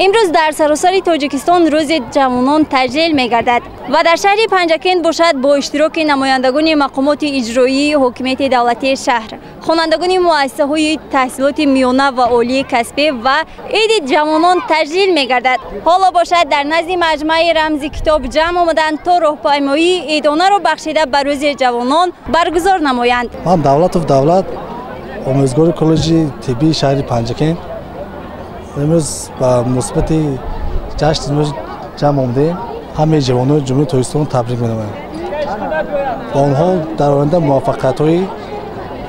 Имрӯз дар саросари Тоҷикистон рӯзи ҷавонон таҷлил мегардад ва дар шаҳри Панҷакент бошад бо иштироки намояндагони мақомоти иҷроии ҳокимияти давлатии шаҳр, хонандагони муассисаҳои таҳсилоти миёна ва олии касбӣ ва иди ҷавонон таҷлил мегардад. Ҳоло бошад дар назди маҷмӯаи рамзи китоб ҷамъ омаданд то роҳпаймоии идонаро бахшида ба рӯзи ҷавонон баргузор намоянд. Ман Давлатов Давлат, омӯзгори коллеҷи тиббии шаҳри Панҷакент. Имрӯз ба муносибати ҷашн имрӯз ҷамъ омадем. Ҳамаи ҷавонони Ҷумҳурии Тоҷикистон табрик менамоем. Ба онҳо дар оянда муваффақиятҳое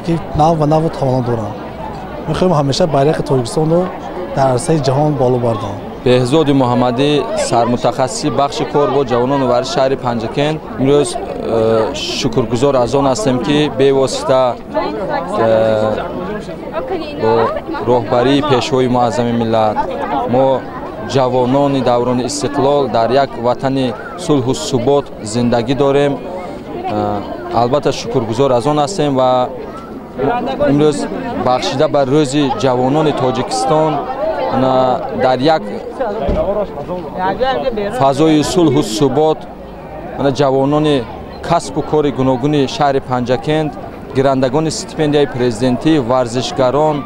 ки нав ба наву тавоно доранд. Мехоҳем ҳамеша байрақи Тоҷикистонро дар арсаи ҷаҳон боло бардорем. Беҳзоди Муҳаммадӣ, сармутахассиси бахши кор бо ҷавонону варзиши шаҳри Панҷакент. Имрӯз шукргузор аз он ҳастем, ки бевосита бо роҳбарии пешвои муаззами миллат мо ҷавонони даврони истиқлол дар як ватани сулҳу субот зиндагӣ дорем. Албатта шукргузор аз он ҳастем ва имрӯз бахшида ба рӯзи ҷавонони Тоҷикистон дар як фазои сулҳу субот ҷавонони касбу кори гуногуни шаҳри Панҷакент, гирандагони стипендияи президентӣ, варзишгарон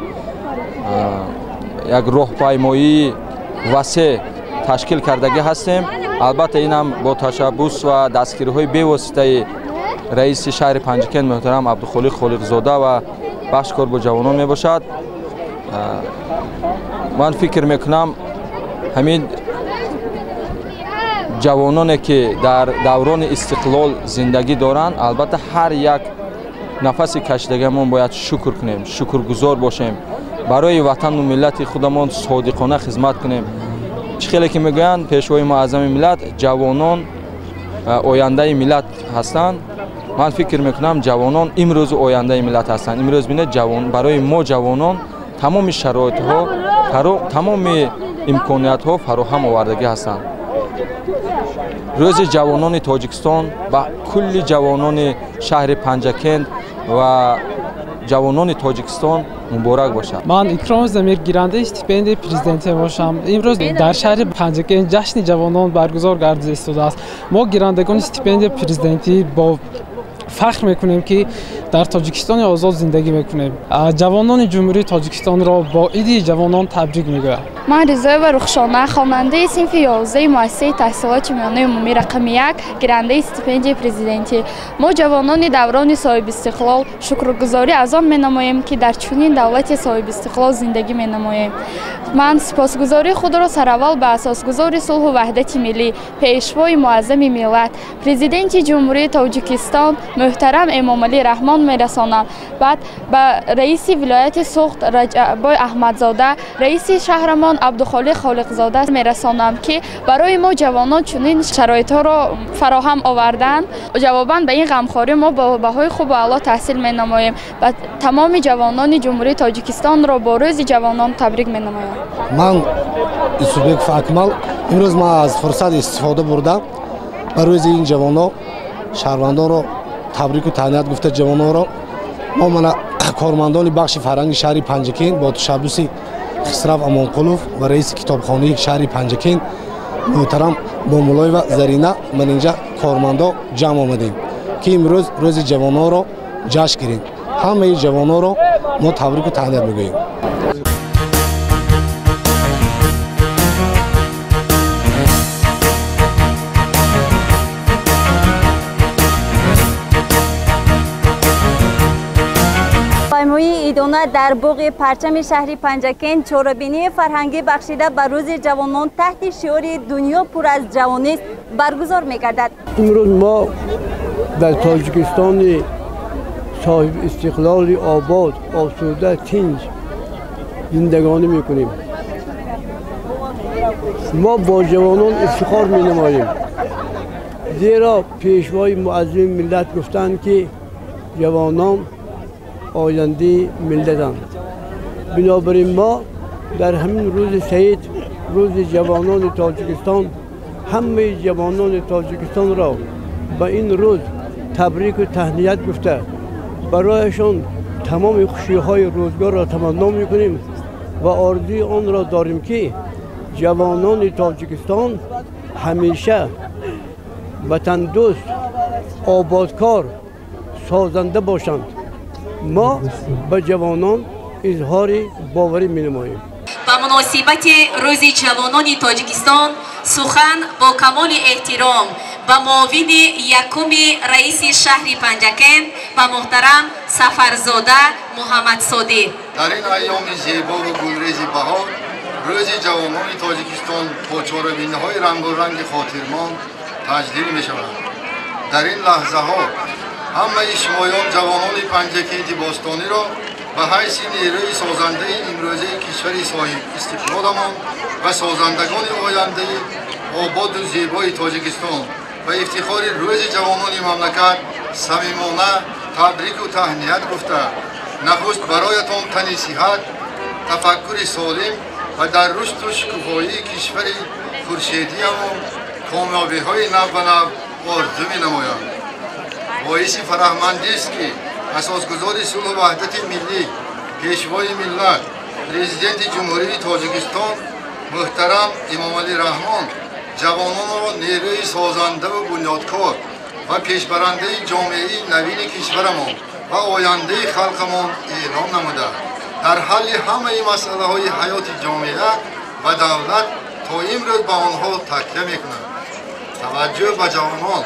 як роҳпаймоии васеъ ташкил кардагӣ ҳастем. Албатта инам бо ташаббус ва дастгириҳои бевоситаи раиси шаҳри Панҷакент муҳтарам Абдухолиқ Холиқзода ва бахши кор бо ҷавонон мебошад. Ман фикр мекунам ҳамин ҷавононе ки дар даврони истиқлол зиндагӣ доранд, албатта ҳар як нафаси кашидагиамон бояд шукр кунем, шукргузор бошем, барои ватану миллати худамон содиқона хизмат кунем. Чӣ хеле ки мегӯянд пешвои муаззами миллат, ҷавонон ояндаи миллат ҳастанд. Ман фикр мекунам ҷавонон имрӯз ояндаи миллат ҳастанд. Имрӯз бинед, барои мо ҷавонон тамоми шароитҳо, тамоми имкониятҳо фароҳам овардагӣ ҳастанд. Рӯзи ҷавонони Тоҷикистон ба кулли ҷавонони шаҳри Панҷакент ва ҷавонони Тоҷикистон муборак бошад. Ман Икром Замир, гирандаи стипендияи президентӣ бошам. Имрӯз дар шаҳри Панҷакент ҷашни ҷавонон баргузор гардида истодааст. Мо гирандагони стипендияи президентӣ бо фахр мекунем, ки дар Тоҷикистони озод зиндагӣ мекунем. Ҷавонони Ҷумҳурии Тоҷикистонро бо иди ҷавонон табрик мегӯям. Ман Ризоева Рухшона, хонандаи синфи 11 муассисаи таҳсилоти миёнаи умумӣ рақами 1, гирандаи стипендияи президентӣ. Мо ҷавонони даврони соҳибистиқлол шукргузорӣ аз он менамоем, ки дар чунин давлати соҳибистиқлол зиндагӣ менамоем. Ман сипосгузории худро сараввал ба асосгузори сулҳу ваҳдати миллӣ, пешвои муаззами миллат, президенти Ҷумҳурии Тоҷикистон муҳтарам Эмомалӣ Раҳмон мерасонам. Баъд ба раиси вилояти Суғд Раҷаббой Аҳмадзода, раиси шаҳрамон Абдухолиқ Холиқзода мерасонам, ки барои мо ҷавонон чунин шароитҳоро фароҳам оварданд. Ҷавобан ба ин ғамхорӣ мо бо баҳои хубу аъло таҳсил менамоем ва тамоми ҷавонони Ҷумҳурии Тоҷикистонро бо рӯзи ҷавонон табрик менамоям. Ман Исубеков Акмал. Имрӯз ман аз фурсат истифода бурдам ба рӯзи ин ҷавонон шаҳрвандонро табрику таҳният гуфта ҷавононро. Мо мана кормандони бахши фарҳанги шаҳри Панҷакент бо ташаббуси Хисрав Амонқулов ва раиси китобхонаи шаҳри Панҷакент муҳтарам Бомулоева Зарина ман инҷа кормандо ҷамъ омадем, ки имрӯз рӯзи ҷавононро ҷашн гирем. Ҳамаи ҷавононро мо табрику таҳният мегӯем. Паймоии идона дар боғи парчами шаҳри Панҷакент чорабинии фарҳангӣ бахшида ба рӯзи ҷавонон таҳти шиори дунё пур аз ҷавонист баргузор мегардад. Имрӯз мо дар Тоҷикистони соҳибистиқлоли обод, осуда, тинҷ зиндагонӣ мекунем. Мо бо ҷавонон ифтихор менамоем, зеро пешвои муаззами миллат гуфтанд, ки ҷавонон ояндаи миллатанд. Бинобар ин мо дар ҳамин рӯзи саид, рӯзи ҷавонони Тоҷикистон, ҳамаи ҷавонони Тоҷикистонро ба ин рӯз табрику таҳният гуфта, барояшон тамоми хушиҳои рӯзгорро таманно мекунем ва орзуи онро дорем, ки Ҷавонони Тоҷикистон ҳамеша ватандӯст, ободкор, созанда бошанд. Мо ба ҷавонон изҳори боварӣ менамоем. Ба муносибати Рӯзи ҷавонони Тоҷикистон сухан бо камоли эҳтиром ба муовини якуми раиси шаҳри Панҷакент ба муҳтарам Сафарзода Муҳаммадсодиқ. Дар ин айёми зебову гулрези баҳор Рӯзи ҷавонони Тоҷикистон бо чорабиниҳои рангоранги хотирмон таҷлил мешаванд. Дар ин лаҳзаҳо ҳамаи шумоён ҷавонони Панҷакенти бостониро ба ҳайси нерӯи созандаи имрӯзаи кишвари соҳибистиқлоламон ва созандагони ояндаи ободу зебои Тоҷикистон ба ифтихори Рӯзи ҷавонони мамлакат самимона табрику таҳният гуфта, нахуст бароятон тани сиҳат, тафаккури солим ва дар рушду шукуфоии кишвари хуршедиямон комёбиҳои нав ба нав орзу менамоям. Боиси фараҳмандист, ки асосгузори сулҳу ваҳдати миллӣ, пешвои миллат, Президенти Ҷумҳурии Тоҷикистон муҳтарам Эмомалӣ Раҳмон ҷавононро нерӯи созандаву бунёдкор ва пешбарандаи ҷомеаи навини кишварамон ва ояндаи халқамон эълон намуда, дар ҳалли ҳамаи масъалаҳои ҳаёти ҷомеа ва давлат то имрӯз ба онҳо такя мекунад. Таваҷҷӯҳ ба ҷавонон,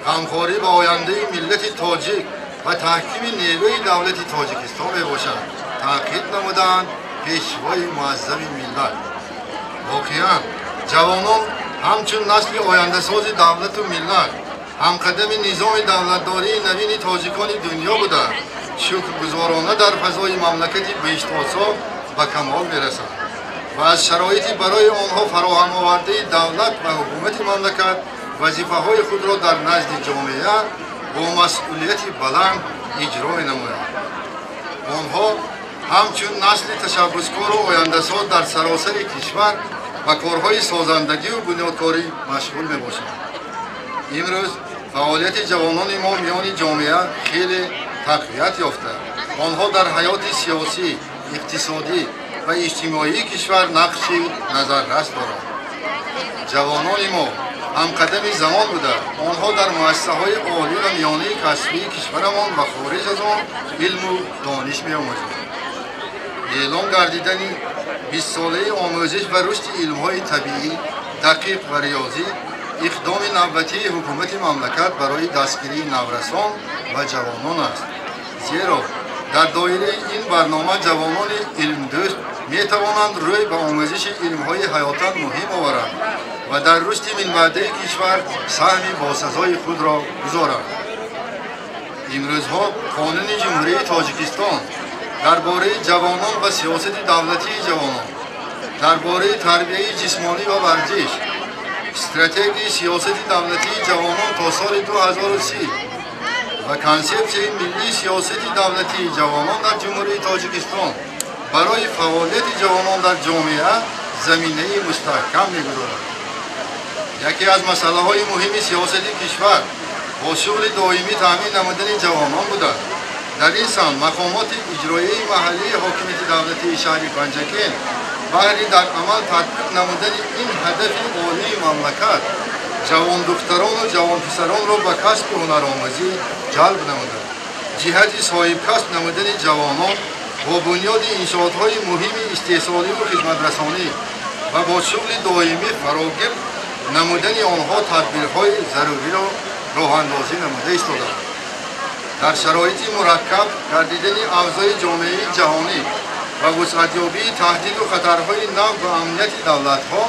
ғамхорӣ ба ояндаи миллати тоҷик ва таҳкими нерӯи давлати Тоҷикистон мебошад, таъқид намуданд пешвои муаззами миллат. Воқеан, ҷавонон ҳамчун насли ояндасози давлату миллат, ҳамқадами низоми давлатдории навини тоҷикони дунё буда, шукргузорона дар фазои мамлакати беҳиштосо ба камол мерасанд ва аз шароити барои онҳо фароҳам овардаи давлат ва ҳукумати мамлакат вазифаҳои худро дар назди ҷомеа бо масъулияти баланд иҷро менамоянд. Онҳо ҳамчун насли ташаббускору ояндасоз дар саросари кишвар ба корҳои созандагию бунёдкорӣ машғул мебошанд. Имрӯз фаъолияти ҷавонони мо миёни ҷомеа хеле тақвият ёфта, онҳо дар ҳаёти сиёсӣ, иқтисодӣ ва иҷтимоии кишвар нақши назаррас доранд. Ҷавонони мо ҳамқадами замон буда, онҳо дар муассисаҳои олӣ ва миёнаи касбии кишварамон ва хориҷ аз он илму дониш меомӯзанд. Эълон гардидани 20-солаи омӯзиш ва рушди илмҳои табиӣ, дақиқ ва риёзӣ иқдоми навбатии ҳукумати мамлакат барои дастгирии наврасон ва ҷавонон аст. Зеро дар доираи ин барнома ҷавонони илмдӯст метавонанд рӯй ба омӯзиши илмҳои ҳаётан муҳим оваранд ва дар рушди минбаъдаи кишвар саҳми босазои худро гузоранд. Имрӯзҳо Қонуни Ҷумҳурии Тоҷикистон дар бораи ҷавонон ва сиёсати давлатии ҷавонон, дар бораи тарбияи ҷисмонӣ ва варзиш, стратегияи сиёсати давлатии ҷавонон то соли 2030 ва консепсияи миллии сиёсати давлатии ҷавонон дар Ҷумҳурии Тоҷикистон барои фаъолияти ҷавонон дар ҷомеа заминаи мустаҳкам мегузорад. Яке аз масъалаҳои муҳими сиёсати кишвар бо шуғли доимӣ таъмин намудани ҷавонон буда, дар ин самт мақомоти иҷроияи маҳаллии ҳокимияти давлатии шаҳри Панҷакент баҳри дар амал татбиқ намудани ин ҳадафи олии мамлакат ҷавондухтарону ҷавонписаронро ба касбу ҳунаромӯзӣ ҷалб намуданд. Ҷиҳати соҳибкасб намудани ҷавонон бо бунёди иншоотҳои муҳими истеҳсоливу хизматрасонӣ ва бо шуғли доимӣ фарогир намудани онҳо тадбирҳои заруриро роҳандозӣ намуда истоданд. Дар шароити мураккаб гардидани авзои ҷомеаи ҷаҳонӣ ва вусъатёбии таҳдиду хатарҳои нав ба амнияти давлатҳо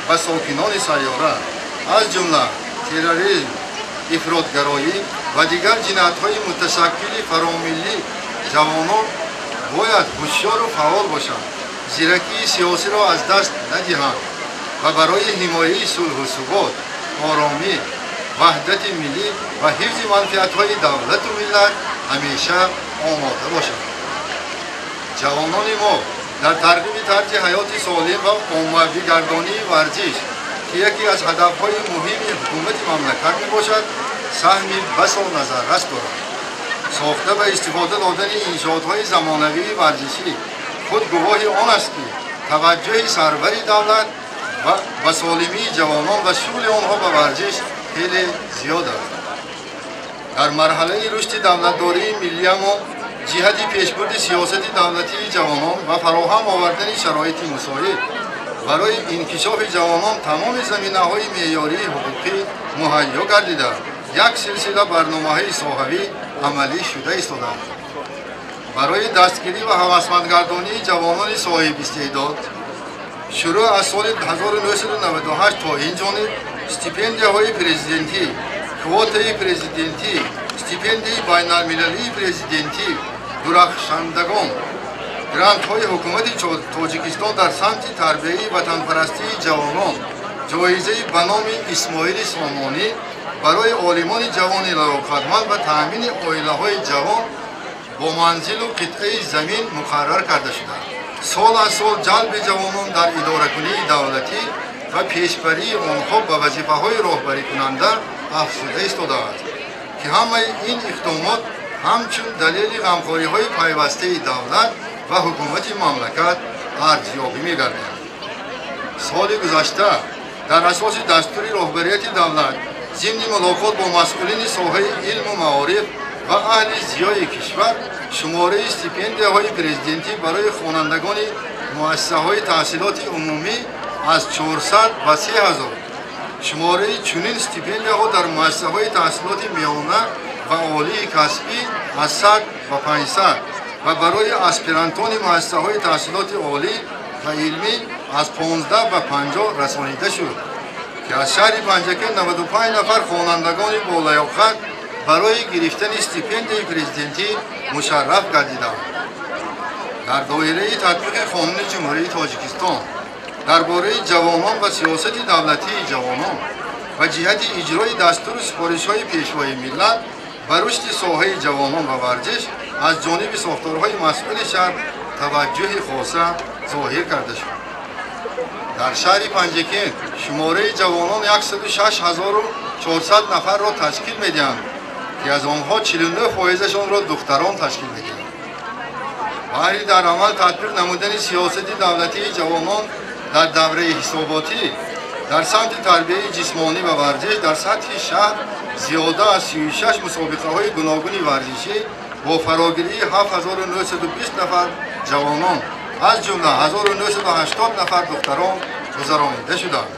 ва сокинони сайёра, аз ҷумла терроризм, ифротгароӣ ва дигар ҷиноятҳои муташаккили фаромиллӣ, ҷавонон бояд ҳушёру фаъол бошанд, зиракии сиёсиро аз даст надиҳанд ва барои ҳимояи сулҳу субот, оромӣ, ваҳдати миллӣ ва ҳифзи манфиатҳои давлату миллат ҳамеша омода бошанд. Ҷавонони мо дар тарғиби тарзи ҳаёти солим ва оммавигардонии варзиш, ки яке аз ҳадафҳои муҳими ҳукумати мамлакат мебошад, саҳми басо назаррас дорад. Сохта ва истифода додани иншоотҳои замонавии варзишӣ худ гувоҳи он аст, ки Таваҷҷӯҳи сарвари давлат ва ба солимии ҷавонон ва шуғли онҳо ба варзиш хеле зиёд аст. Дар марҳалаи рушди давлатдории миллиямон ҷиҳати пешбурди сиёсати давлатии ҷавонон ва фароҳам овардани шароити мусоид барои инкишофи ҷавонон тамоми заминаҳои меъёрии ҳуқуқӣ муҳайё гардида, як силсила барномаҳои соҳавӣ амалӣ шуда истодаанд. Барои дастгирӣ ва ҳавасмандгардонии ҷавонони соҳибистеъдод шурӯъ аз соли 1998 то ин ҷониб стипендияҳои президентӣ, квотаи президентӣ, стипендияи байналмилалии президентӣ, дурахшандагон, грантҳои ҳукумати Тоҷикистон дар самти тарбияи ватанпарастии ҷавонон, ҷоизаи ба номи Исмоили Сомонӣ барои олимони ҷавони лаёқатманд ва таъмини оилаҳои ҷавон бо манзилу қитъаи замин муқаррар карда шудааст. Сол аз сол ҷалби ҷавонон дар идоракунии давлатӣ ва пешбарии онҳо ба вазифаҳои роҳбарикунанда афзуда истодааст, ки ҳамаи ин иқдомот ҳамчун далели ғамхориҳои пайвастаи давлат ва ҳукумати мамлакат арзёбӣ мегардад. Соли гузашта дар асоси дастури роҳбарияти давлат зимни мулоқот бо масъулини соҳаи илму маориф ва аҳли зиёи кишвар шумораи стипендияҳои президентӣ барои хонандагони муассисаҳои таҳсилоти умумӣ аз 400 ба 3000, шумораи чунин стипендияҳо дар муассисаҳои таҳсилоти миёна ва олии касбӣ аз 100 ба 500 ва барои аспирантони муассисаҳои таҳсилоти олӣ ва илмӣ аз 15 ба 50 расонида шуд, ки аз шаҳри Панҷакент 95 нафар хонандагони болаёқат барои гирифтани стипендияи президентӣ мушарраф гардиданд. Дар доираи татбиқи Қонуни Ҷумҳурии Тоҷикистон дар бораи ҷавонон ва сиёсати давлатии ҷавонон ва ҷиҳати иҷрои дастуру супоришҳои Пешвои миллат ба рушди соҳаи ҷавонон ва варзиш аз ҷониби сохторҳои масъули шаҳр таваҷҷӯҳи хоса зоҳир карда шуд. Дар шаҳри Панҷакент шумораи ҷавонон 106 400 нафарро ташкил медиҳанд, ки аз онҳо 49 фоизашонро духтарон ташкил медиҳанд. Баҳри дар амал татбиқ намудани сиёсати давлатии ҷавонон дар давраи ҳисоботӣ дар самти тарбияи ҷисмонӣ ва варзиш дар сатҳи шаҳр зиёда аз 36 мусобиқаҳои гуногуни варзишӣ бо фарогирии 7920 нафар ҷавонон, аз ҷумла 1980 нафар духтарон гузаронида шуданд.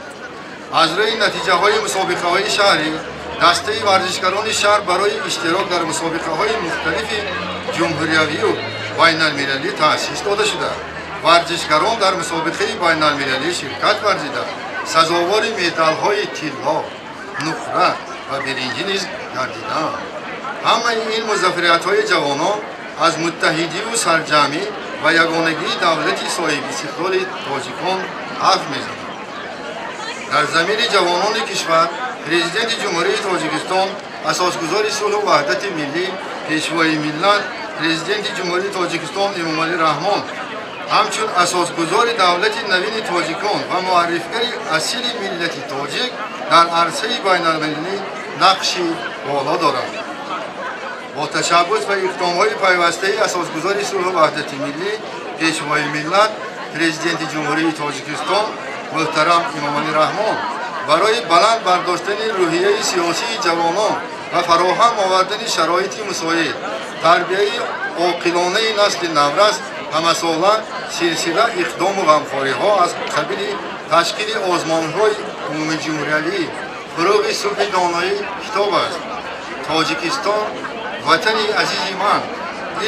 Аз рӯи натиҷаҳои мусобиқаҳои шаҳрӣ дастаи варзишгарони шаҳр барои иштирок дар мусобиқаҳои мухталифи ҷумҳуриявию байналмилалӣ таъсис дода шуда, варзишгарон дар мусобиқаи байналмилалӣ ширкат варзида, сазовори медалҳои тилло, нуқра ва биринҷӣ низ гардиданд. Ҳамаи ин музаффариятҳои ҷавонон аз муттаҳидиву сарҷамъӣ ва ягонагии давлати соҳибистиқлоли тоҷикон ҳарф мезанад. Дар замини ҷавонони кишвар Президенти Ҷумҳурии Тоҷикистон, асосгузори сулҳу ваҳдати миллӣ, Пешвои миллат, Президенти Ҷумҳурии Тоҷикистон Эмомалӣ Раҳмон ҳамчун асосгузори давлати навини тоҷикон ва муаррифгари асили миллати тоҷик дар арсаи байналмилалӣ нақши боло дорад. Бо ташаббус ва иқдомҳои пайвастаи асосгузори сулҳу ваҳдати миллӣ, Пешвои миллат, Президенти Ҷумҳурии Тоҷикистон муҳтарам Эмомалӣ Раҳмон барои баланд бардоштани рӯҳияи сиёсии ҷавонон ва фароҳам овардани шароити мусоид, тарбияи оқилонаи насли наврас ҳамасола силсила иқдому ғамхориҳо аз қабили ташкили озмонҳои умумиҷумҳуриявӣ «Фурӯғи субҳи доноӣ китоб аст», «Тоҷикистон ватани азизи ман»,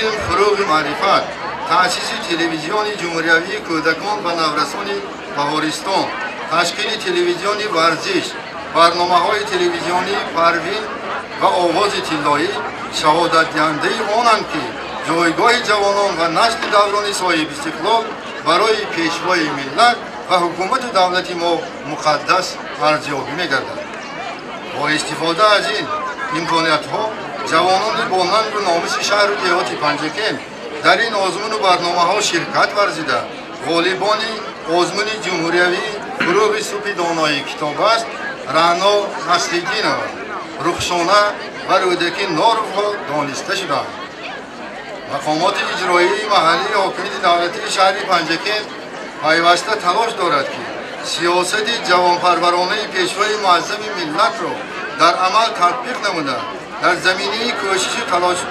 «Илм фурӯғи маърифат», таъсиси телевизиони ҷумҳуриявии кӯдакон ва наврасони Баҳористон, ташкили телевизиони варзиш, барномаҳои телевизионии «Парвин» ва «Овози тиллоӣ» шаҳодатдиҳандаи онанд, ки ҷойгоҳи ҷавонон ва насли даврони соҳибистиқлол барои Пешвои миллат ва ҳукумату давлати мо муқаддас арзёбӣ мегардад. Бо истифода аз ин имкониятҳо ҷавонони бо нангу номуси шаҳру деҳоти Панҷакент дар ин озмуну барномаҳо ширкат варзида, ғолибони озмуни ҷумҳуриявии «Фурӯғи субҳи доноӣ китоб аст» Раъно Наслиддинова, Рухшона ва Рӯдакӣ Норовҳо дониста шуданд. Мақомоти иҷроии маҳаллии ҳокимияти давлатии шаҳри Панҷакент Пайваста талош дорад, ки сиёсати ҷавонпарваронаи Пешвои муаззами миллатро дар амал татбиқ намуда, дар заминаи кӯшишу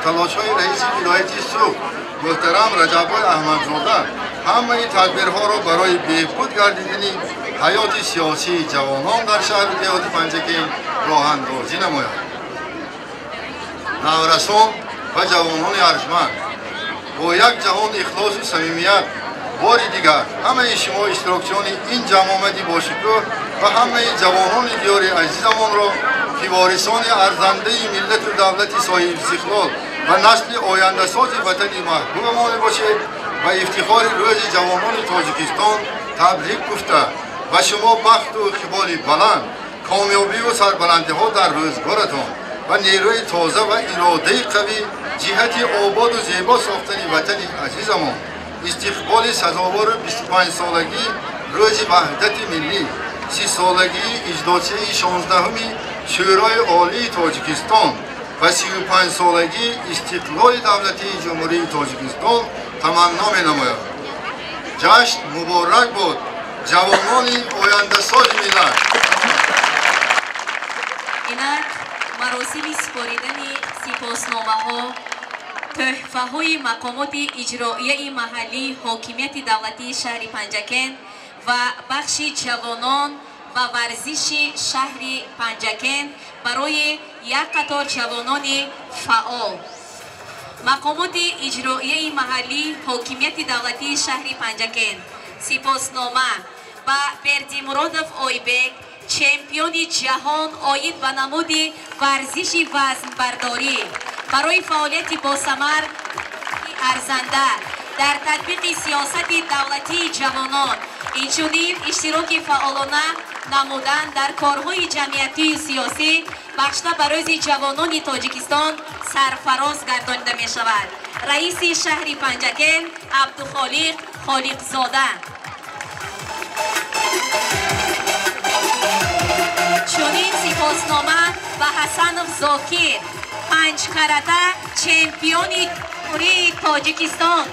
талошҳои раиси вилояти Суғд муҳтарам Раҷаббой Аҳмадзода ҳамаи тадбирҳоро барои беҳбуд гардидани ҳаёти сиёсии ҷавонон дар шаҳру деҳоти Панҷакент роҳандозӣ намояд. Наврасон ва ҷавонони арҷманд, бо як ҷаҳон ихлосу самимият бори дигар ҳамаи шумо иштирокчиёни ин ҷамъомади бошукӯҳ ва ҳамаи ҷавонони диёри азизамонро, ки ворисони арзандаи миллату давлати соҳибистиқлол ва насли ояндасози ватани маҳбубамон мебошед, ба ифтихори Рӯзи ҷавонони Тоҷикистон табрик гуфта, ба шумо бахту иқболи баланд, комёбиву сарбаландиҳо дар рӯзгоратон ва нерӯи тоза ва иродаи қавӣ ҷиҳати ободу зебо сохтани ватани азизамон, истиқболи сазовори 25-солагии Рӯзи Ваҳдати Миллӣ, 30-солагии иҷлосияи 16-уми Шӯрои Олии Тоҷикистон ва 35-солагии истиқлоли давлатии Ҷумҳурии Тоҷикистон таманно менамояд. Ҷашн муборак бод, ҷавонони ояндасози миллат! Инак маросими супоридани сипосномаҳо, тӯҳфаҳои мақомоти иҷроияи маҳаллии ҳокимияти давлатии шаҳри Панҷакент ва бахши ҷавонон ва варзиши шаҳри Панҷакент барои як қатор ҷавонони фаъол. Мақомоти иҷроияи маҳаллии ҳокимияти давлатии шаҳри Панҷакент сипоснома ба Бердимуродов Ойбек, чемпиони ҷаҳон оид ба намуди варзиши вазнбардорӣ, барои фаъолияти босамар арзанда дар татбиқи сиёсати давлатии ҷавонон, инчунин иштироки фаъолона намудан дар корҳои ҷамъиятию сиёсӣ бахшида ба Рӯзи ҷавонони Тоҷикистон сарфароз гардонида мешавад. Раиси шаҳри Панҷакент Абдухолиқ Холиқзода. Чунин сипоснома ба Ҳасанов Зокир, панҷкарата чемпиони Ҷумҳурии Тоҷикистон.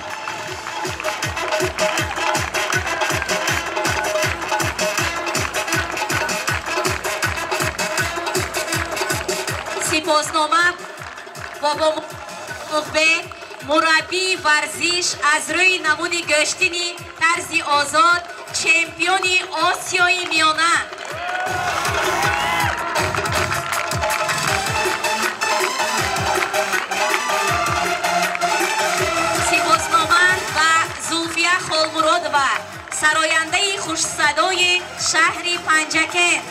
Сипоснома Бобомуқбек, мураббии варзиш аз рӯи намуди гӯштини тарзи озод, чемпиони Осиёи Миёна. Сипоснома ба Зулфия Холмуродова, сарояндаи хушсадои шаҳри Панҷакент.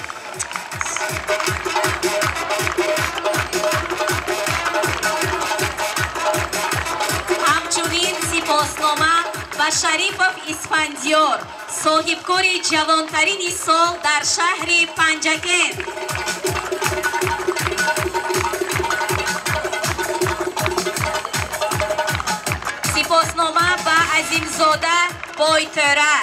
Ҳамчунин сипоснома ба Шарипов Исфандиёр, соҳибкори ҷавонтарини сол дар шаҳри Панҷакент. Сипоснома ба Азимзода Бойтӯра,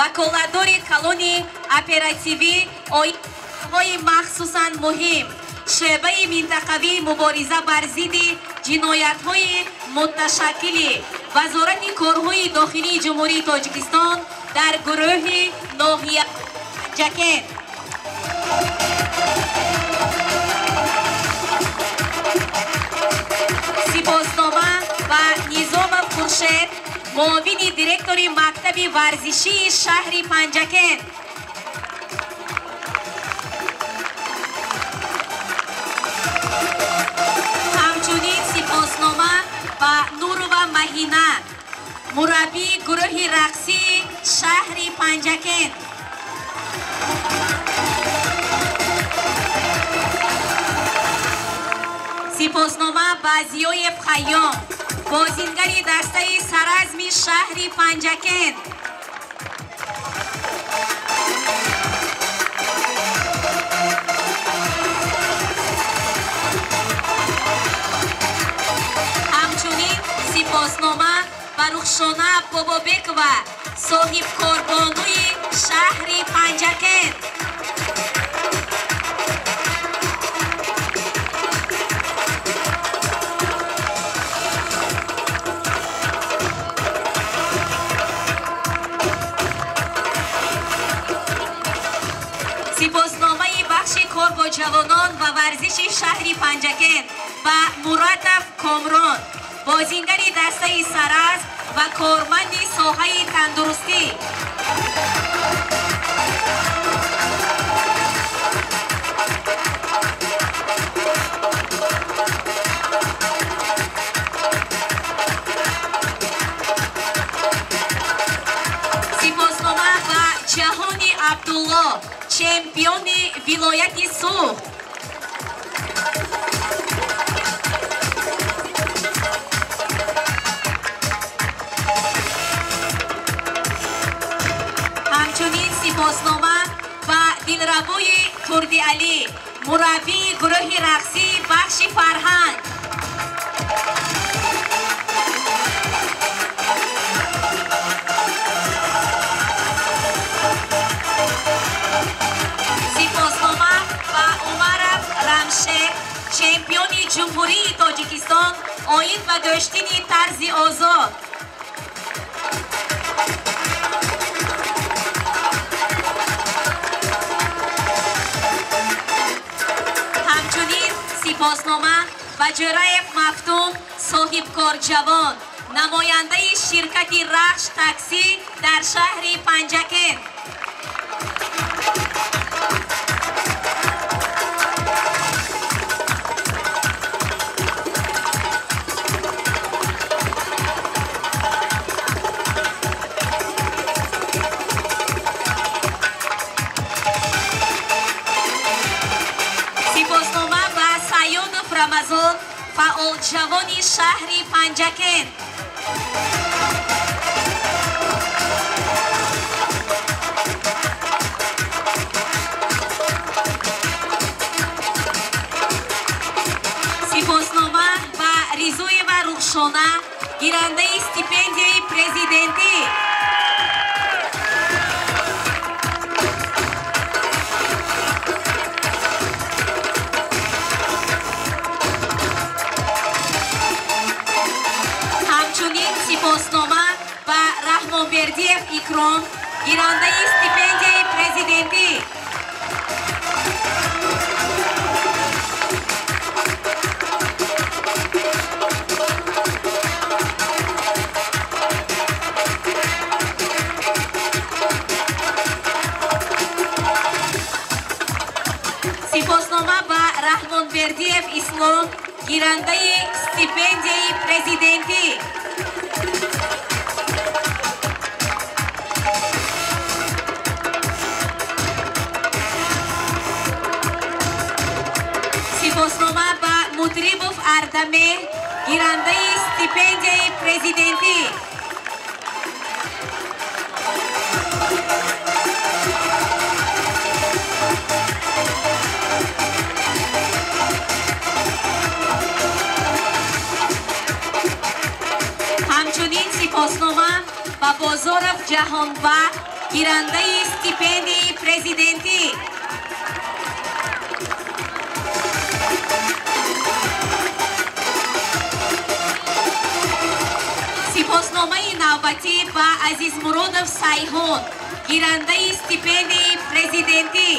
ваколатдори калони оперативӣ оидҳои махсусан муҳим, шӯъбаи минтақавии мубориза бар зидди ҷиноятҳои муташаккили Вазорати корҳои дохилии Ҷумҳурии Тоҷикистон дар гурӯҳи ноҳия Панҷакент. Сипоснома ба Низомов Хуршед, муовини директори мактаби варзишии шаҳри Панҷакент. Ҳамчунин сипоснома ба Нурова Маҳина, мураббии гурӯҳи рақсии шаҳри Панҷакент. Сипоснома ба Зиёев Хайём, бозингари дастаи саразми шаҳри Панҷакент. Ҳамчунин сипоснома ба Рухшона Бобобекова, соҳибкорбонуи шаҳри Панҷакент. варзиши шаҳри Панҷакент ба Муратов Комрон, бозингари дастаи Саразм ва корманди соҳаи тандурустӣ. Сипоснома ба Ҷаҳони Абдулло, чемпиони вилояти Суғд. Ҳамчунин сипоснома ба Дилрабои Турдиалӣ, мураббии гурӯҳи рақсии бахши фарҳанг. Сипоснома ба Умаров Рамшек, чемпиони Ҷумҳурии Тоҷикистон оид ба гӯштини тарзи озод. Ҳамчунин сипоснома ба Ҷӯраев Мафтун, соҳибкорҷавон, намояндаи ширкати Рахш таксӣ дар шаҳри Панҷакент. Сипоснома ба Саёдов Рамазон, фаъолҷавони шаҳри Панҷакент. Сипоснома ба Ризоева Рухшона, гирандаи стипендияи президентӣ. Ҳамчунин сипоснома ба Раҳмонбердиев Икром, гирандаи стипендияи президентӣ. Сипоснома ба Раҳмонбердиев Ислом, гирандаи стипендияи президентӣ. Сипоснома ба Мутрибов Ардамеҳ, гирандаи стипендияи президентӣ. Ҳамчунин сипоснома ба Бозоров Ҷаҳонбахт, гирандаи стипендияи президентӣ. Сипосномаи навбатӣ ба Азизмуродов Сайҳун, гирандаи стипендияи президентӣ.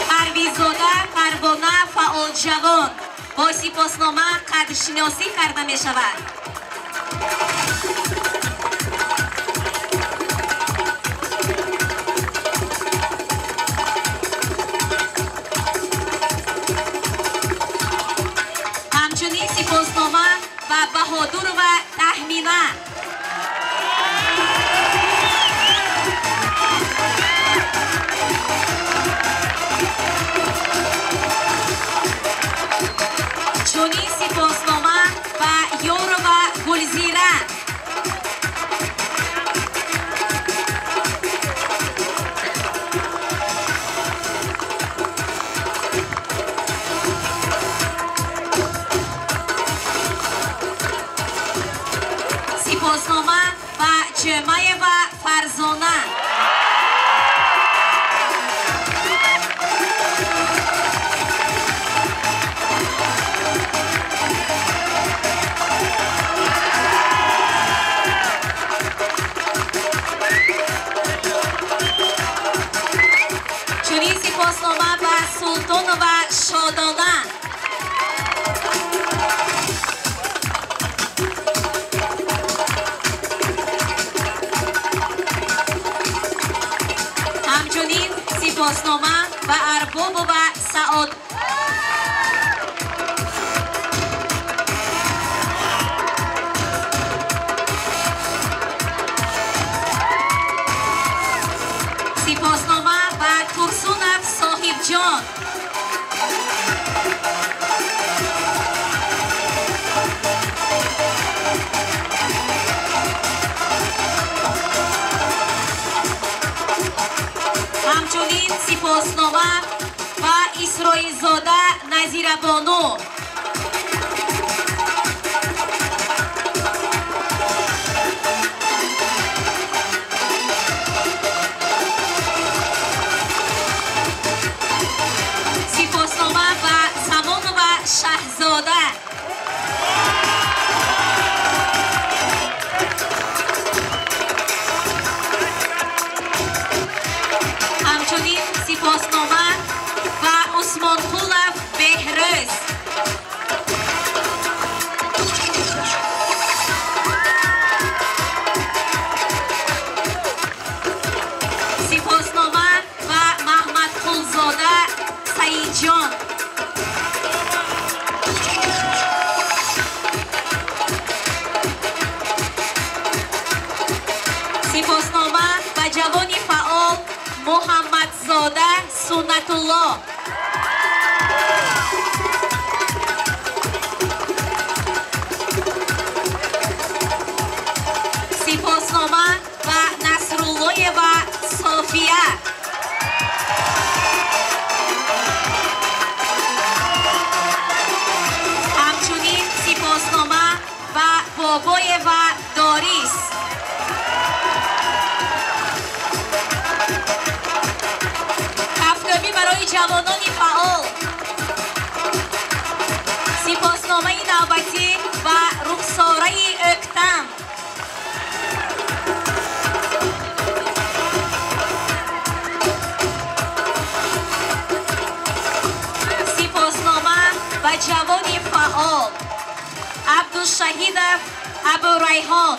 Парвизода Парвона, фаъолҷавон, бо сипоснома қадршиносӣ карда мешавад. Ҳамчунин сипоснома ба Баҳодурова Таҳмина. Чунин сипоснома ба Ёрова Гулзира. Сипоснома ба Чӯмаева Фарзона. Сипоснома ба Арбобова Саод. Сипоснома ба Турсунов Соҳибҷон. Ҳамчунин сипоснома ба Исроилзода Назирабону. Сипоснома ба Замонова Шаҳзода. Ҳамчунин сипоснома ба Усмонқулов Беҳрӯз. Сипоснома ба Маҳмадқулзода Саидҷон. Сипоснома ба ҷавони фаъол Муҳаммадзода Суннатулло. Сипоснома ба Насруллоева София. Ҳамчунин сипоснома ба Бобоева Дорис. Кафкӯбӣ барои ҷавонони фаъол. Сипосномаи навбатӣ ба Рухсораи Ӯктам. Сипоснома ба ҷавони фаъол Абдушаҳидов Абурайҳон.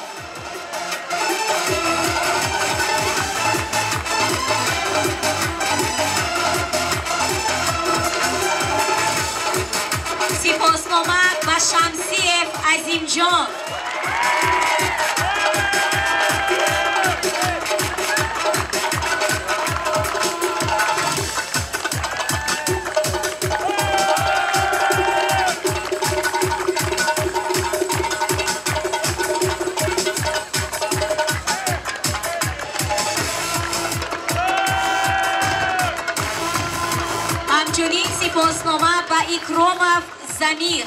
Сипоснома ба Шамсиев Азимҷон. Ҳамчунин сипоснома ба Икромов Замир.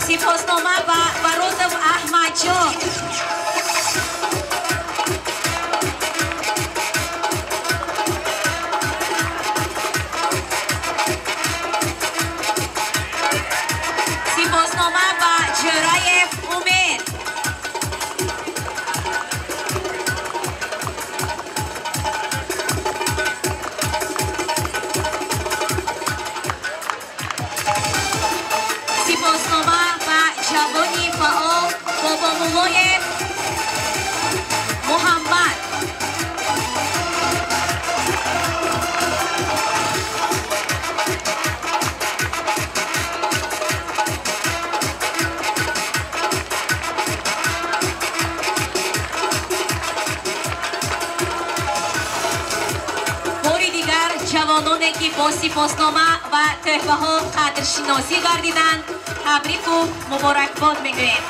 Сипоснома ба Баротов Аҳмадҷон. Сипоснома ба Ҷӯраев Умед. Сипоснома ба ҷавони фаъол Бобомуллоев Муҳаммад. Бори дигар ҷавононе ки бо сипоснома ва тӯҳфаҳо қадршиносӣ гардиданд, табрику муборакбод мегӯем.